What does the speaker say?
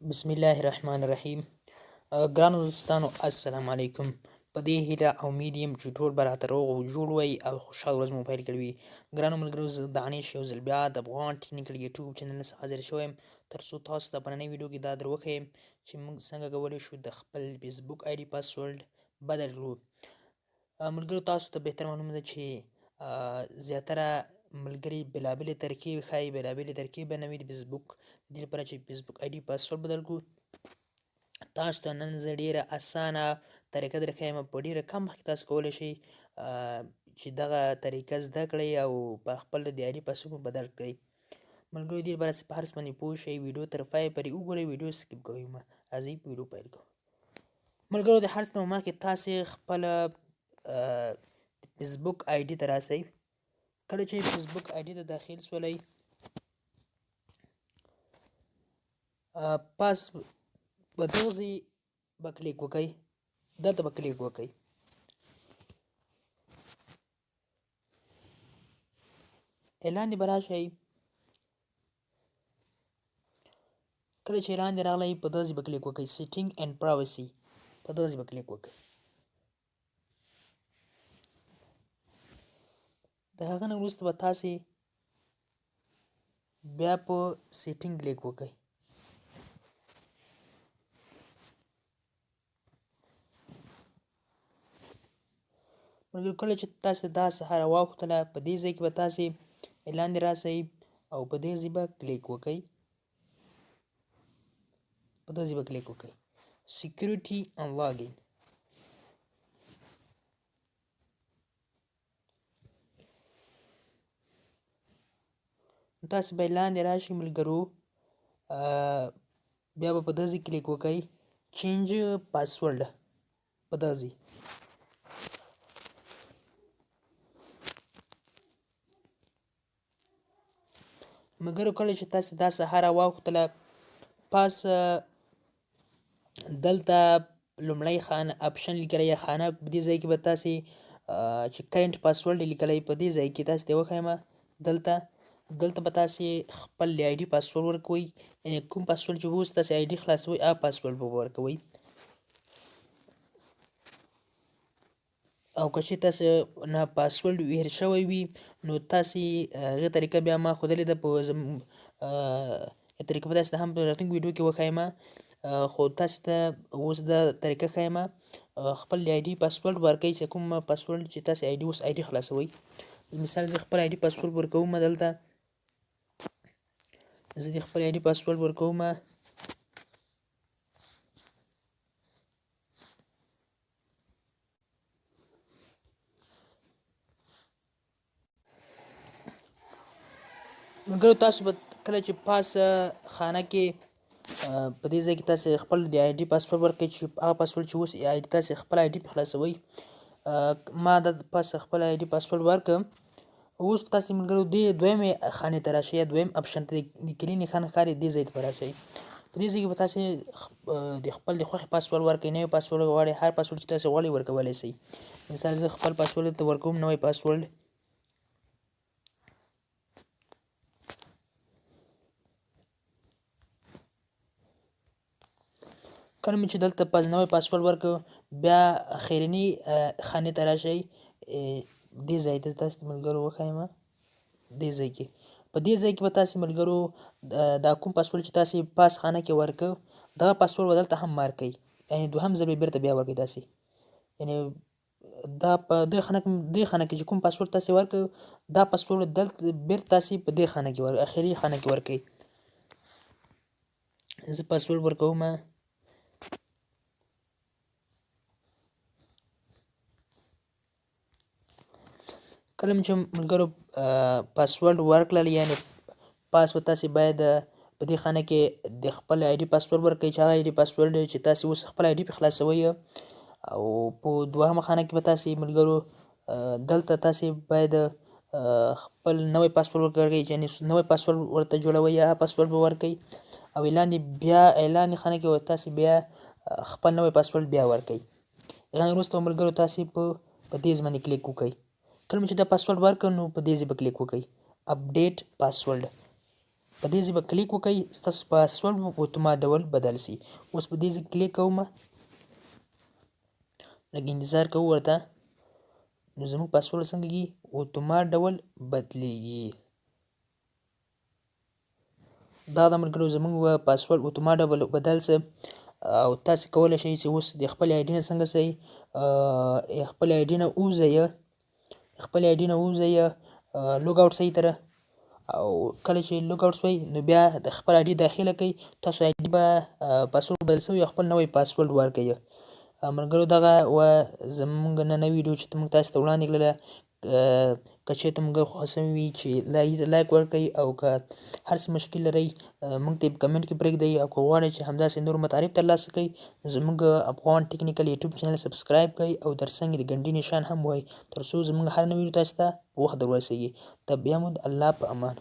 بسم الله الرحمن الرحیم. ګرانو دوستانو، السلام علیکم. په دې هیله او امید یم چې ټول به راته روغ او جوړ وئ او خوشحال ورځ مو پیل کړې وي. ګرانو ملګرو، زه دانش یو ځل بیا د افغان ټیکنیکل یوټیوب چینل څخه حاضر شوی یم، تر څو تاسو ته په ننۍ ویډیو کې دا در وښیم چې موږ څنګه کولی شو د خپل فیسبوک آی ډي پاسورډ بدل کړو. ملګرو، تاسو ته بهتر معلومه ده چې زیاتره ملګري بېلابېلې طریقې ښایي، بېلابېلې طریقې بیانوي د فیسبوک د دې لپاره چې فیسبوک آی ډي پاسورډ بدل کړو. تاسو ته نن زه ډېره اسانه طریقه در ښیم، په ډېره کم وخت کې تاسو کولی شئ چې دغه طریقه زده کړئ او په خپل د آی ډي پاسورډ مو بدل کړئ. ملګرو، دې لپاره چې په هر څه باندې پوه شئ، ویډیو تر پایه پورې وګورئ، ویډیو سکیپ کوئ مه. راځئ په ویډیو پیل کوو. ملګرو، د هر څه نه مخکې تاسې خپله فیسبوک آی ډي ته راسئ. کله چې فیسبوک آی ډي ته داخل سولئ، پس په دغه ځای به کلیک وکئ، دلته به کلیک وکئ. لاندې به راشئ. کله چې لاندې راغلی، په دغه ځای به کلیک وکئ، سیټینګ اینډ پرایویسي، په دغه ځای به کلیک وکئ. د هغه نه وروسته به تاسې بیا په سیټینګ کلیک وکئ. ملګرو، کله چې تاسې دا صفحه راواوښتله، په دې ځای کې به تاسې لاندې راسئ او په دې ځای به کلیک وکئ، په دې ځای به کلیک وکئ، سیکیورټي اینډ لاګین. تاسې به لاندې راشئ ملګرو، بیا به په دې ځای کلیک وکئ، چینج پاسورډ، په دغه ځای. مګر کله چې تاسې دا صفحه راواوښتله، پس دلته لومړی خانه اپشن لیکلی یا خانه، په دې ځای کې به تاسې چې کرنټ پاسورډ لیکلی، په دې ځای کې تاسې ته وښیم، دلته به تاسې خپل آی ډي پاسورډ ورکوئ، یعنې کوم پاسورډ چې اوس تاسې آی ډي خلاصوئ، هغه پاسورډ به ورکوئ. او که چېرې تاسې نه پاسورډ هېر شوی وي، نو تاسې هغې طریقه بیا ما ښودلې ده، په طریقه به تاسې ته هم په راتلونکي ویډیو کې وښایم، خو تاسې ته اوس دا طریقه ښایم. خپل آی ډي پاسورډ ورکوئ، چې کوم پاسورډ چې تاسې آی ډي اوس آی ډي خلاصوئ. مثال زه خپل آی ډي پاسورډ ورکوم، دلته زه د خپل آی ډي پاسورډ ورکوم. ملګرو، تاسو به کله چې پاس خانه کې په دې ځای کې تاسې خپل د آی ډي پاسورډ ورکړئ، چې هغه پاسورډ چې اوس آی ډي تاسې خپل آی ډي په خلاصوئ، ما د پاس خپل آی ډي پاسورډ ورکړ. اوس تاسې ملګرو دې دویمې خانې ته راشئ، یا دویم اپشن ته، د کلي نښان ښکاري، دې ځای ته به راشئ. په دې ځای کې به تاسې د خپل د خوښې پاسورډ ورکړئ، نوی پاسورډ غواړئ، هر پاسورډ چې تاسې غواړئ ورکولی شئ. مثال زه خپل پاسورډ ته ورکوم، نوی پاسورډ. کله مې چې دلته پس نوی پاسورډ ورکړ، بیا اخرني خانې ته راشئ، دې ځای ته تاسې ته ملګرو وښایم، دې ځای کې، په دې ځای کې به تاسې ملګرو دا کوم پاسورډ چې تاسې پاس خانه کې ورکړ، دغه پاسورډ به دلته هم ورکړئ، یعنې دوهم ځل به یې بېرته بیا ورکړئ تاسې. یعنې دا په دې خانه کې، دې خانه کې چې کوم پاسورډ تاسې ورکړ، دا پاسورډ دلته بېرته تاسې په دې خانه کې اخري خانه کې ورکړئ. زه پاسورډ ورکوم. کله چې ملګرو پاسورډ ورکړل، یعنې پاس به تاسې باید په دې خانه کې د خپل آی ډي پاسورډ ورکړئ، چې هغه آی ډي پاسورډ چې تاسې اوس خپل آی ډي په خلاصوئ. او په دوهمه خانه کې به تاسې ملګرو دلته تاسې باید خپل نوی پاسورډ ورکړئ، یعنې نوی پاسورډ ورته جوړوئ، هغه پاسورډ به ورکړئ. او لاندې بیا لاندې خانه کې تاسې بیا خپل نوی پاسورډ بیا ورکړئ. هغه نه وروسته ملګرو تاسې په دې ځای باندې کلیک وکړئ. کله مو چې دا پاسورډ ورکړ، نو په دې ځای به کلیک وکړئ، اپډیټ پاسورډ. په دې ځای به کلیک وکړئ، ستاسو پاسورډ به په اتومات ډول بدل سي. اوس په دې ځای کلیک کوم، لږ انتظار کوو ورته، نو زموږ پاسورډ څنګه کېږي؟ اتومات ډول بدلیږي. دا د ملګرو زموږ پاسورډ اتومات ډول بدل سه. او تاسو کولی شئ چې اوس د خپل آی ډي نه څنګه سئ، خپل آی ډي نه ووځئ، خپل آی ډي نه ووځئ، لوګ اوټ سئ تر، او کله چې لوګ اوټ سوئ نو بیا د خپل آی ډي داخله کړئ، تاسو آی ډي به پاسورډ بدل سوی او خپل نوی پاسورډ ورکړئ. ملګرو دغه وه زموږ نننۍ ویډیو چې موږ تاسو ته وړاندې کړله. که چېرته موږ خوښه سوي وي چې لایک ورکړئ، او که هر څه مشکل لرئ موږ ته یې په کمنټ کې پرېږدئ، او که غواړئ چې همداسې نور مطالب ترلاسه کړئ زموږ افغان ټیکنیکل یوټیوب چینل سبسکرایب کړئ او تر څنګ د ګنډي نشان هم ووهئ تر څو زموږ هر نوې ویډیو تاسو ته په وخت در ورسېږي. ته بیا مو د الله په امان.